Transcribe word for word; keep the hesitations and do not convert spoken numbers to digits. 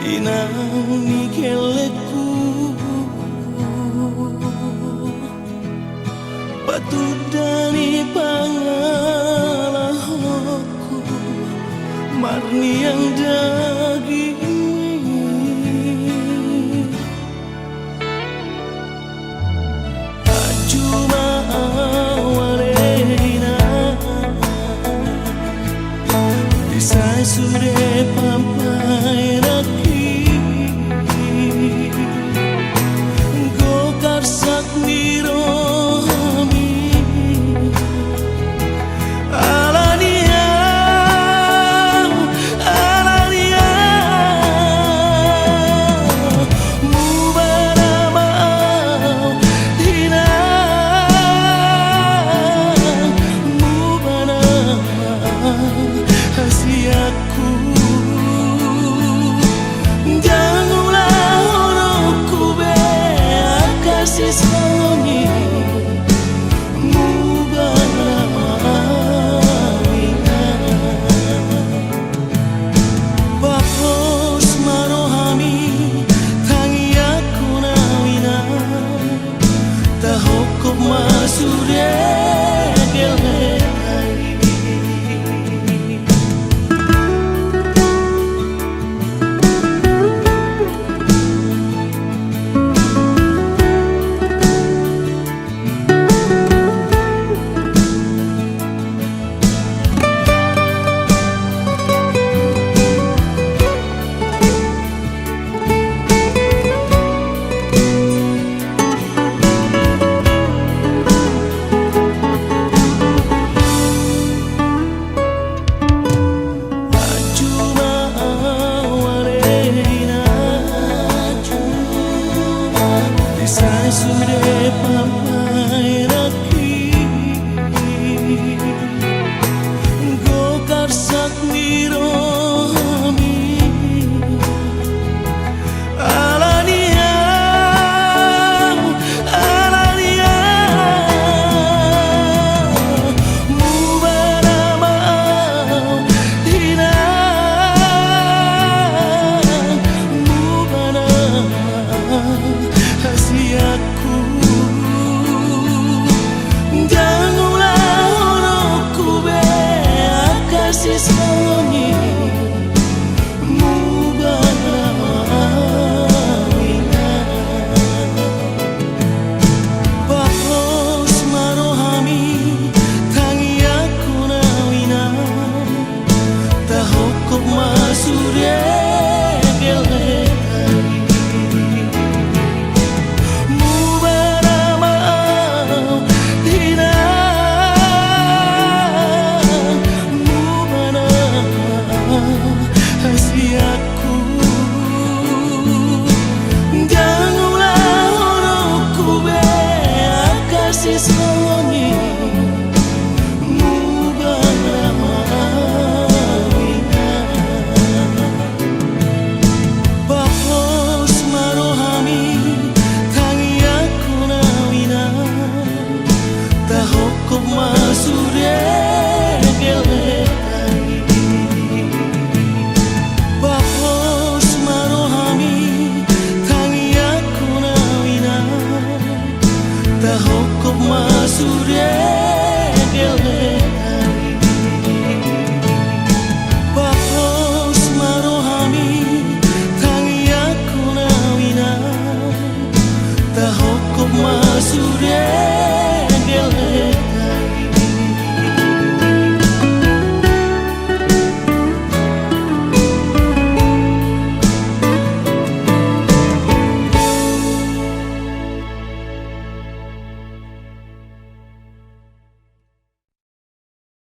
Inang ni gellengku, patunda ni pangalahonku, marniang dagingmi. Anju ma au ale inang, di sai sude pampaheranki, gok arsak ni rohami. Alani au, alani au, mubana ma au inang, mubana ma au hasianku. Ndang ulahononku be angka sisongon i. Mubana ma au inang. Pos ma rohami, tangiangkon au inang, tahophop ma sude gellengta i. Anju ma au ale inang, di sai sude pampaheranki, gok arsak ni rohami. Alani au, alani au, mubana ma au inang, mubana ma au hasianku. Ndang ulahononku be angka sisongon i. Mubana ma au inang. Pos ma rohami, tangiangkon au inang, tahophop ma sude gellengta i. Mubana ma au inang, mubana ma au hasianku. Ndang ulahononku be angka sisongon i. Mubana ma au inang. Pos ma rohami, tangiangkon au inang, tahophop ma sude gellengta i. Pos ma rohami, tangiangkon au inang, tahophop ma sude gellengta i. Pos ma rohami, tangiangkon au inang, taho